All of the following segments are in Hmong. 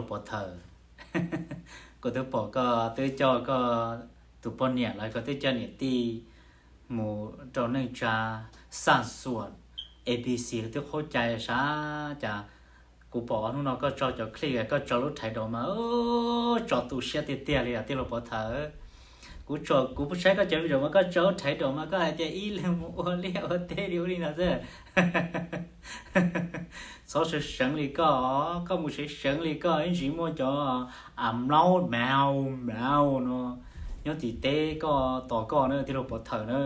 Pov Thawm, kuv twb pom koj twb coj koj tus poj niam los koj twb coj niam tij mus rau neej tsa xaj xuam A B C twb qhuab cai sab cas. Kuv pom ob hnub no koj tso cov clip koj tso lub thaiv daus mas tso tu siab tiag tiag li tij laug Pov Thawm. Kuv tso, kuv saib koj cov video mas koj tso lub thaiv daus mas koj hais tias ib leeg mus ua liaj ua teb li ua li no xwb. Txhob sawv seev li koj, koj mus sawv seev li koj ib ntsis muaj cov a mlaub mauv mauv no nyob tim teb koj tos koj na tij laug Pov Thawm na.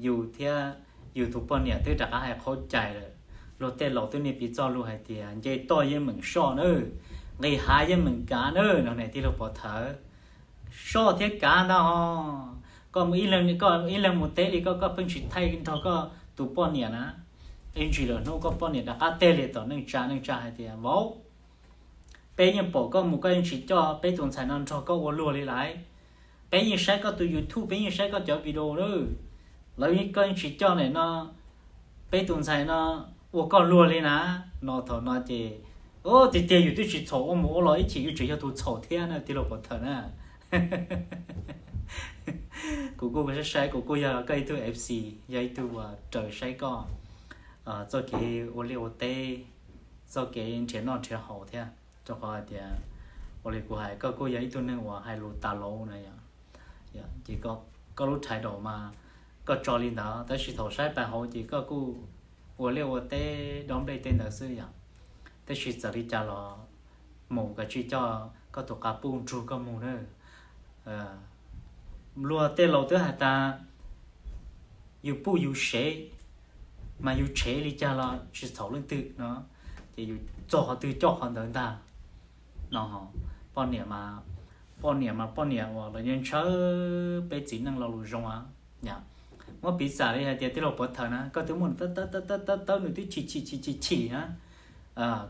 Yus thiab yus tus poj niam twb rov qab hais qhuab cai lawm. Luag tej laus twb niaj piv txoj lus hais tias nce toj yeej meem soj na, nqis hav yeej meem kav na no ne tij laug Pov Thawm. Soj thiab kav ntag os. Koj mus ib leeg, koj ib leeg mus teb li koj, koj pheej tsis thaij nrog koj tus poj niam na. Ib ntsis lawm hnub koj poj niam rov qab teg li tom neej tsa, neej tsa hais tias vauv, peb yeej pom koj mus koj yeej tsis coj peb tus ntxhais no nrog koj ua luag li lawm. Peb yeej saib koj tus YouTube, peb yeej saib koj cov video lawm, koj yeej tsis coj nim no peb tus ntxhais no ua koj luag li na. No thaum no ces, tiag tiag yus twb tsis txhaum ua mus ua los ib chim yus tseem yog tus txhaum thiab na tij laug Pov Thawm na. Kuv kuj saib saib, kuv kuj yog koj ib tug F C, yog ib tug uas raws saib koj txoj kev ua liaj ua teb, txoj kev nrhiav noj nrhiav haus thiab. Rau qhov hais tias, ua li kuv hais koj kuj yog ib tug neeg uas hais lus tas lauv na yom. Ces koj lub thaiv daum mas koj tso li ntawd tab sis thaum saib pas hauv ces koj kuj ua liaj ua teb dob nplej tej ntawd xwb yom. Tab sis txawm li cas los mus kav tsij coj koj tus qav puj nrug koj mus na. Luag tej laus twb hais tas yus puj yus sev, mas yus tshev li cas los tsis txhaum leej twg no, ces yus txog qhov twg coj qhov ntawd ntag. No, poj niam, poj niam mas poj niam uas lawv ntshaw peb txiv neej lo lus zoo. Muab piv xam li hais tias tij laug Pov Thawm na, koj twb muaj tawb tawb nws twb chim chim chim chim chim na.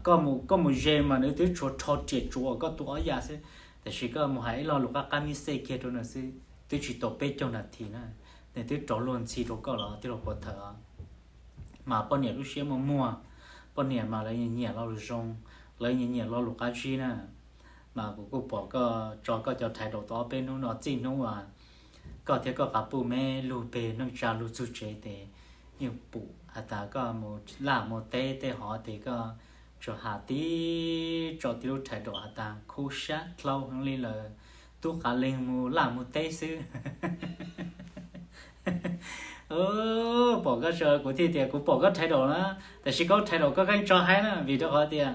Koj mus ze mas nws twb tshuav rho riam tsuav koj tus ob yam xwb, tiam sis koj mus hais ib lo lus qab qab mib xej kiag rau nws xwb twb tsis tau peb caug nas this na, nws twb rov luag ntxhi rau koj los tij laug Pov Thawm. Mas poj niam lub siab muaj muag, poj niam mas lawv nyiam nyiam lo lus zoo, lawv nyiam nyiam lo lus qab zib na. Mas kuv kuj pom koj tso koj cov thaiv daum tau ob peb hnub no txij hnub uas koj thiab koj qav puj me lug peg neej tsa lug txug tsev tes yeej pum has tas koj mus laj mus teb tej hov tes koj tsuas has tib tso tib lub thaiv daum has tas khub sab dlau heev li lawm, tub qav leeg mus laj mus teb xwb. Pom koj tso kuv thiaj tias kuv pom koj thaiv daum na, tab sis koj thaiv daum koj keej tso haib na vim rau qhov tias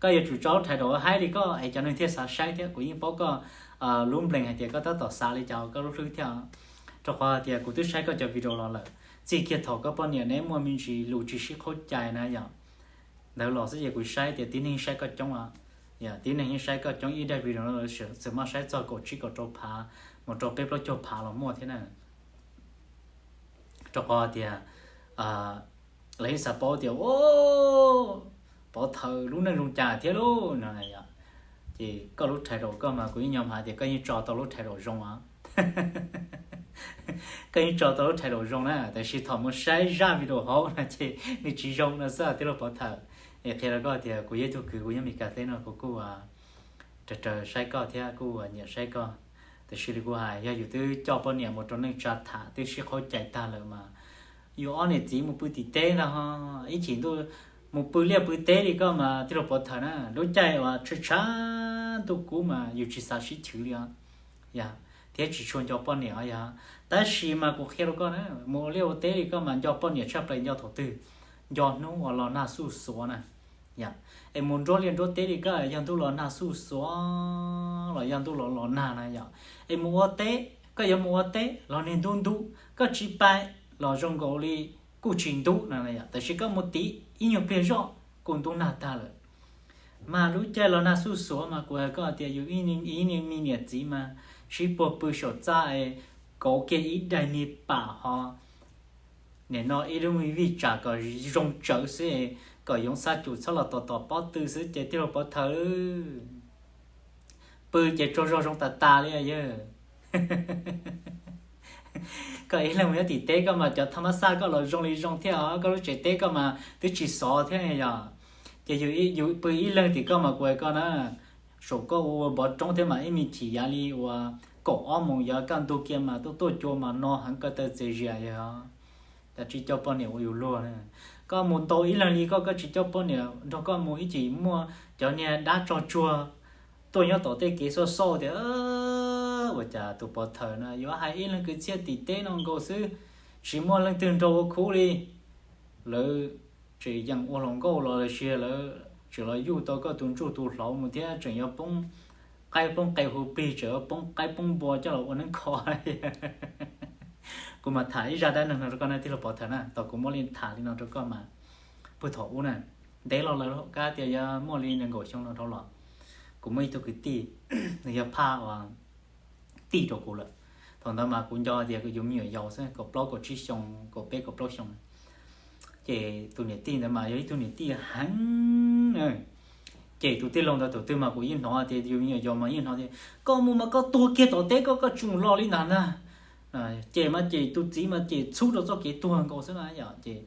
koj yuav tsum tso lub thaiv daum haib li koj es cov neeg thiaj xav saib thiab kuv yeej paub koj lub nplees hais tias koj tab tom xav li cas koj lub hlwb thiab. Rau qhov tias kuv twb saib koj cov video los lawm, txij kiag thaum koj poj niam neb muaj me ntsis lus tsis sib qhaub cai na yom, ntawd los xwb ces kuv saib tias tib neeg saib koj coob, tib neeg yeej saib koj coob ib daim video no txawm maj saib txog kaum tsib kaum rau phav mus rau peb plaub caug phav los muaj thiab na. Rau qhov tias lawv yeej xav paub tias Pov Thawm lub neej zoo cas thiab lauj no. Ces koj lub thaiv daum koj mas kuv yeej nyom hais tias koj yeej tso tau lub thaiv daum zoo. Koj yeej tso tau lub thaiv daum zoo na, tab sis thaum mus saib zaj video hauv no ces nws tsis zoo no xwb tij laug Pov Thawm. Es qhia rau koj tias kuv yog ib tug kwv kuv nyob Meskas teb no kuv kuj raws raws saib koj thiab kuj nyiam saib koj. Tab sis li kuv hais yog yus twb coj poj niam mus rau neej tsa tham twb sib qhaub cai tag lawm mas yus ob niam txiv mus pw tim teb ntag ho, ib chim ntuj mus pw liaj pw teb li koj mas tij laug Pov Thawm na, lub caij uas tshav tshav ntuj kub mas yus tsis xav sib chwv li os, thiab tsis tshua nco poj niam os yog. Tab sis mas kuv qhia rau koj na, mus ua liaj ua teb li koj mas nco poj niam tshaj plaws nco thaum twg? Nco hnub uas los nag xuj xuav na. Es mus nruab liaj nruab teb li koj yog ntuj los nag xuj xuav los yog ntuj los los nag na yom. Es mus ua teb, koj yuav mus ua teb los niag ntub ntub, koj tsis pais los zoo nkaus li kuj tsis ntub na yom, tab sis koj mus tiv ib nyuag pliag zoj kuj ntub nag tag lawm. Mas lub caij los nag xuj xuav mas kuv hais koj tias yus ib me niam txiv mas sib puag pw saum txaj es kauv kiag ib daig niag pam ho nim no ib lub me vij tsam kom zoo tsawv xwb, kom yoov xab cum txhob los tom tom pob tw xwb ces tij laug Pov Thawm pw ces tsaug zog zoo tas tas li yog. Koj ib leeg mus nyob tim teb koj mas cov thaj mab xaj koj los zoo li zoo thiab os, koj lub tsev teb koj mas twb tsis xov thiab yom. Ces yus pw ib leeg tim koj mas kuv hais koj na, saum koj ua ua npov roob thiab mas ib me chim yav li uas kaum ob moos yav kaj ntug kiag mas tuaj tuaj cua mas no heev ko taw txias zias yog cas tsis coj poj niam ua yus luag na. Koj mus ntau ib leeg li koj, koj tsis coj poj niam nrog koj mus ib chim muaj cov niag dab tsog tsuag tuaj nyob tom tej kev xauj xauj tias, ua cas tus pov thawm no yuav hais ib leeg kwv txhiaj tim teb no nkaus xwb, tsis muaj leej twg nrog ua khub li. Lawv tseem yeem ua hluas nkauj los los sis lawv tseem los yuj tau koj tus ntsuj tus hlauv mus thiab tseem yuav poob qaib poob qe hu plig, tseem yuav poob qaib poob npua coj los ua neeb kho. Kuv mas tham ib zaj dab neeg no rau koj na tij laug pov thawm na, tau kuv muab li tham li no rau koj mas puag thaum ub na, ntev los lawm kab tias yuav muaj li nees nkaum xyoo no dhau los, kuv muaj ib tug kwv tij, nws yog phaj uas tij rau kuv lawm. Thaum ntawd mas kuv nco tias yus me nyuam yaus xwb, kaum plaub kaum tsib xyoo, kaum peb kaum plaub xyoo. Ces tus niam tij ntawd mas yog ib tug niam tij heev na. Ces tus tij laug ntawd thaum twg mas kuv yeej hnov tias yus me nyuam yaus mas yeej hnov tias koj mus mas koj tuag kiag tom teb, koj koj tsis mus los li ntag na. Ces mas ces tus txiv mas ces txhub rau txoj kev tuag nkaus xwb na yom. Ces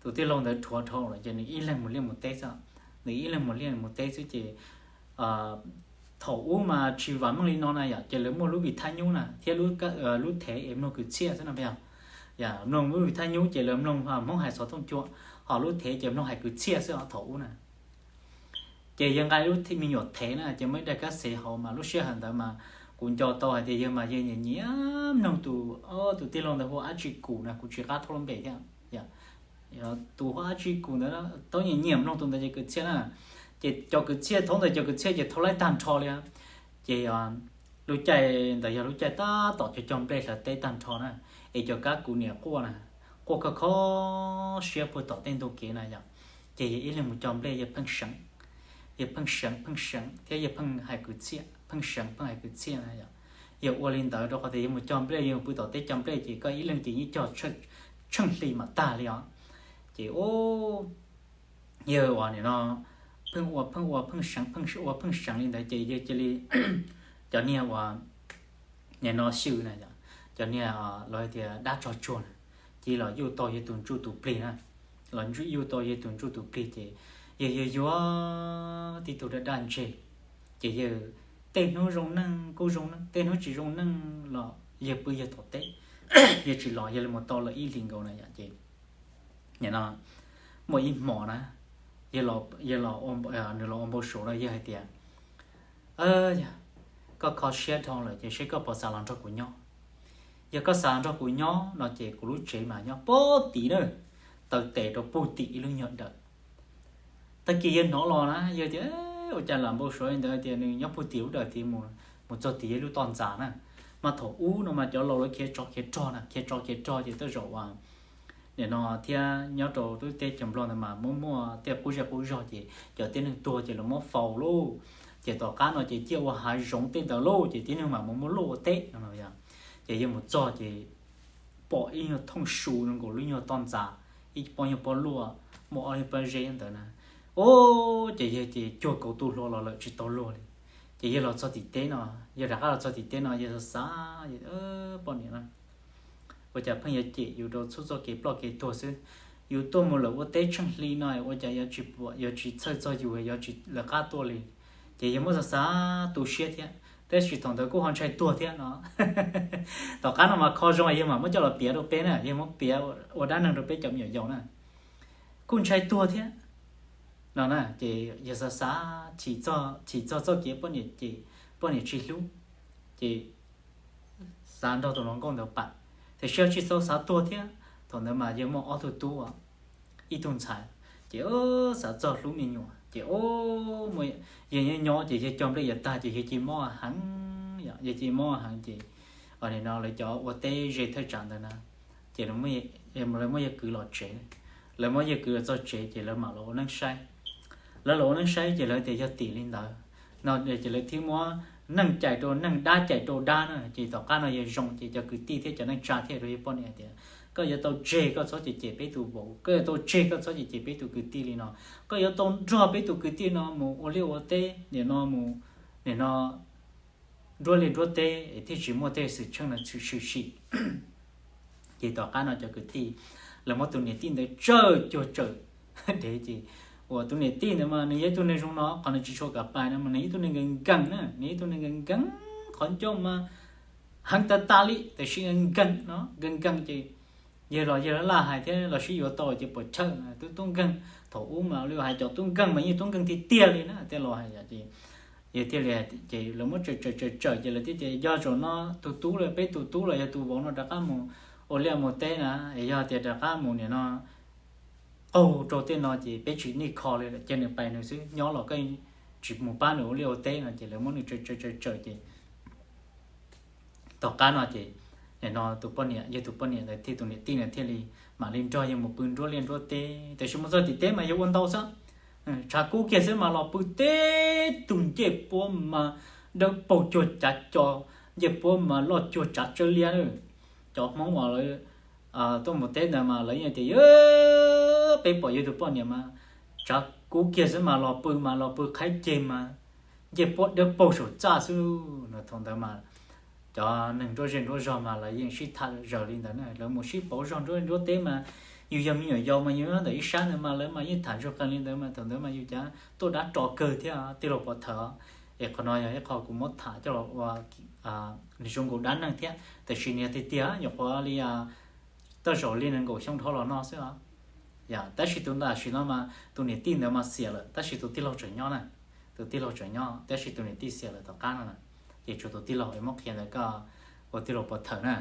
tus tij laug ntawd rhuav dhau lawm ces nws ib leeg mus liaj mus teb xwb, nws ib leeg mus liaj mus teb xwb ces thaum ub mas tsis vam meej li no na yom, ces lawv muaj lub vim thaj nyub na thiab lub thev es mloog kwv txhiaj xwb no yom. Mloog lub vim thaj nyub ces lawv mloog Hmoob hais xov tooj cua, ho lub thev ces mloog hais kwv txhiaj xwb os thaum ub na. Ces yawg nqa lub me nyuam thev na ces muaj ib daim kab xev hauv mas lub sij hawm ntawd mas kuv nco tau hais tias yawg mas yawg nyiam nyiam mloog tus, tus tij laug ntawd hu ua Ab Tsi Kum na, kuv tsis qab thauj lub npe thiab. Tus hu ua Ab Tsi Kum ntawd tau nyiam nyiam mloog tus ntawd ces kwv txhiaj na. Ces cov kwv txhiaj thaum ntawd cov kwv txhiaj ces thau laib tag nrho li. Ces lub caij ntawd yog lub caij tab tom cog cog nplej hlawv teb tag nrho na, es cov kab kuv niam quaj na, quaj kho kho siab puag tom tej ntug kev na yom. Ces yawg ib leeg mus cog nplej yawg pheej seev, yawg pheej seev pheej seev thiab yawg pheej hais kwv txhiaj, pheej seev pheej hais kwv txhiaj na yom. Yawg ua li ntawd rau qhov tias yawg mus cog nplej, yawg pw tom teb cog nplej ces koj ib leeg ces yeej cog tsheej hli mam tag li os. Ces yawg uas nim no pheej ua pheej ua pheej seev pheej ua pheej seev li ntawd ces yawg cia li, cov niag uas nim no xyw na, cov niag los tias dab tsog tsuag na, cia li los yuj tau yawg tus ntsuj tus plig na, los yuj tau yawg tus ntsuj tus plig ces yawg yuav yuav tib tug daj daj ntseg, ces yawg tej hnub zoo neej kuj zoo neej, tej hnub tsis zoo neej los yawg pw yawg tom teb, yawg tsis los, yawg li mus tau lawm ib hlis nkaus na yom. Ces nim no muaj ib hmos na, yawg los, nws los ua npau suav rau yawg hais tias, yog koj kho siab dhau lawm ces seb koj puas xav los nrog kuv nyob. Yog koj xav los nrog kuv nyob no ces kuv lub tsev mas nyob puag tim na, taw tes rau puag tim ib lub nyuag dawm. Tag kis yawg hnov los na yawg tias, ua cas lam npau suav li ntawd tias nws nyob puag tim lub dawm tid, mus txog tim yawg lub toj ntxas na. Mas thaum ub no mas cov laus lawv khiav tsov khiav rog na, khiav tsov khiav rog ces tej zaum ua nim no thiab nyob rau lub teb chaws Nplog ntawd mas muaj muaj tej qub zej qub zog ces cov tib neeg tuag ces lawv muab faus lauj. Ces tom qab no ces ciaj ua hav zoov tej ntawd lauj, ces tib neeg mas mus muab luaj ua teb no. Ces yawg mus txog ces pom ib nyuag thooj su zoo nkaus lub nyuag toj ntxas, ib pob nyuag pob luaj, muaj ob lub pob zeb ntawd na. Ub, ces yawg ces cuag kauv tu hlua los lawm tsis tau luag li. Ces yawg los txog tim teb no, yawg rov qab los txog tim teb no yawg xav xav, poj niam na, ua cas pheej yuav cem yus rau txhua txoj kev ploj kev tuag xwb. Yus tuaj mus lawm ua teb tsheej hli no ua cas yuav tsis pom, yuav tsis txhawj txog yus, yuav tsis lawv qab tuaj li. Ces yawg muab xav xav tu siab thiab, tab sis thaum ntawd kuj ho ntshai tuag thiab no. Tom qab no mas kho zoo yawg mam muab coj los piav rau peb na, yawg muab piav ua dab neeg rau peb cov me nyuam yaus na. Kuj ntshai tuag thiab no na, ces yawg xav xav chim txog txoj kev poj niam ces poj niam tsis hlub, ces xav nrog tus hluas nkauj ntawd pam, tiam sis tsis txhob xav tuag thiab. Thaum ntawd mas yawg muaj ob tug tub, ib tug ntxhais, ces xav txog hlub me nyuam ces yawg nyob nyob ces yawg cog nplej yuav tag ces yawg cia li mob heev, yawg cia li mob heev ces nim no lawv cov ua teb ze thaj tsam ntawd na, ces lawv muab yawg kwv los tsev. Lawv muab yawg kwv los txog tsev ces lawv mam los ua neeb saib. Lawv los ua neeb saib ces lawv tias yog tim li ntawd no ces lawv thiaj muab neeg cais rau neeg, dab cais rau dab na. Ces tom qab no yawg zoo ces cov kwv tij thiab cov neej tsa thiaj rau yawg poj niam tias, koj yuav tau tseg, koj txhob cem cem peb tus vauv, koj yuav tau tseg, koj txhob cem cem peb tus kwv tij li no, koj yuav tau nrog peb tus kwv tij no mus ua liaj ua teb, nim no mus, nim no nruab liaj nruab teb es thiaj tsis muaj tej xwm txheej no tshwm sim. Ces tom qab no cov kwv tij, lawv muab tus niam tij ntawd tsawm cuag tsawm dev ces Uas tus niam tij ntawd mas nws yog ib tug neeg zoo no, qhov nws tsis tshua kam pais no mas nws yog ib tug neeg nkees nkees na, nws yog ib tug neeg nkees nkees, qhov ncauj mas heev tas tas li, tiam sis nkees nkees no, nkees nkees ces yawg los yawg laj laj hais thiab los sib yuav tau ces puas chawj, tub tub nkeeg. Thaum ub mas li hais cov tub nkeeg mas yeej tub nkeeg tiag tiag li na, tej laus hais ces yawg thiaj li, ces lawv muab tsawm tsawm tsawm tsawm ces lawv thiaj tias yog zaum no tus tub los peb tus tub los yog tus vauv no rov qab mus ua liaj mus teb na, es yog tias rov qab mus nim no qaug rau tej no ces peb tsis nij kho li lawm, cia nws pais nws xwb, nyob los koj tsis mus pab nws ua liaj ua teb no ces lawv muab nws tsawm tsawm tsawm tsawm ces tom qab no ces nim no tus poj niam, yawg tus poj niam ntawd thiab tus niam tij ntawd thiaj li mam li nrog yawg mus pw nruab liaj nruab teb. Tiam sis mus txog tim teb mas yawg ua ntau xwb, tshav kub kiag xwb mas los pw teb tug ncej puab mas dawb paug cuag cav co, ncej puab mas loj cuag tsav tsawb liab. Cov Hmoob uas lawv tuaj mus teb ntawd mas lawv yeej tias, peb pom yawg tus poj niam mas tshav kub kiag xwb mas los pw mas los pw qhaib ceg mas ncej puab dawb paug saum txaj xwb no. Thaum ntawd mas cov neeg nruab zej nruab zog mas lawv yeej sib tham zaws li ntawd na, lawv mus sib pauv zog nruab nruab teb mas yus yog me nyuam yaus mas yus nyob ntawm ib sab ntawd mas lawv mas yeej tham zog qees li ntawd mas thaum ntawd mas yus cas tuaj dab ros kawg thiab tij laug pov thawj. Es qhov no yog ib qho kuv muab tham coj los ua nws zoo nkaus dab neeg thiab, tiam sis nws yog tiag tiag nyuam qhuav li tej zaum li nees nkaum xyoo dhau los no xwb os. Yog tab sis tus tam sim no mas tus niam tij ntawd mas xiam lawm tab sis tus tij laug tseem nyob na. Tus tij laug tseem nyob tab sis tus niam tij xiam lawm tom qab no na. Ces tsuas tus tij laug es muab qhia ntawd koj ua tij laug pov thawj na.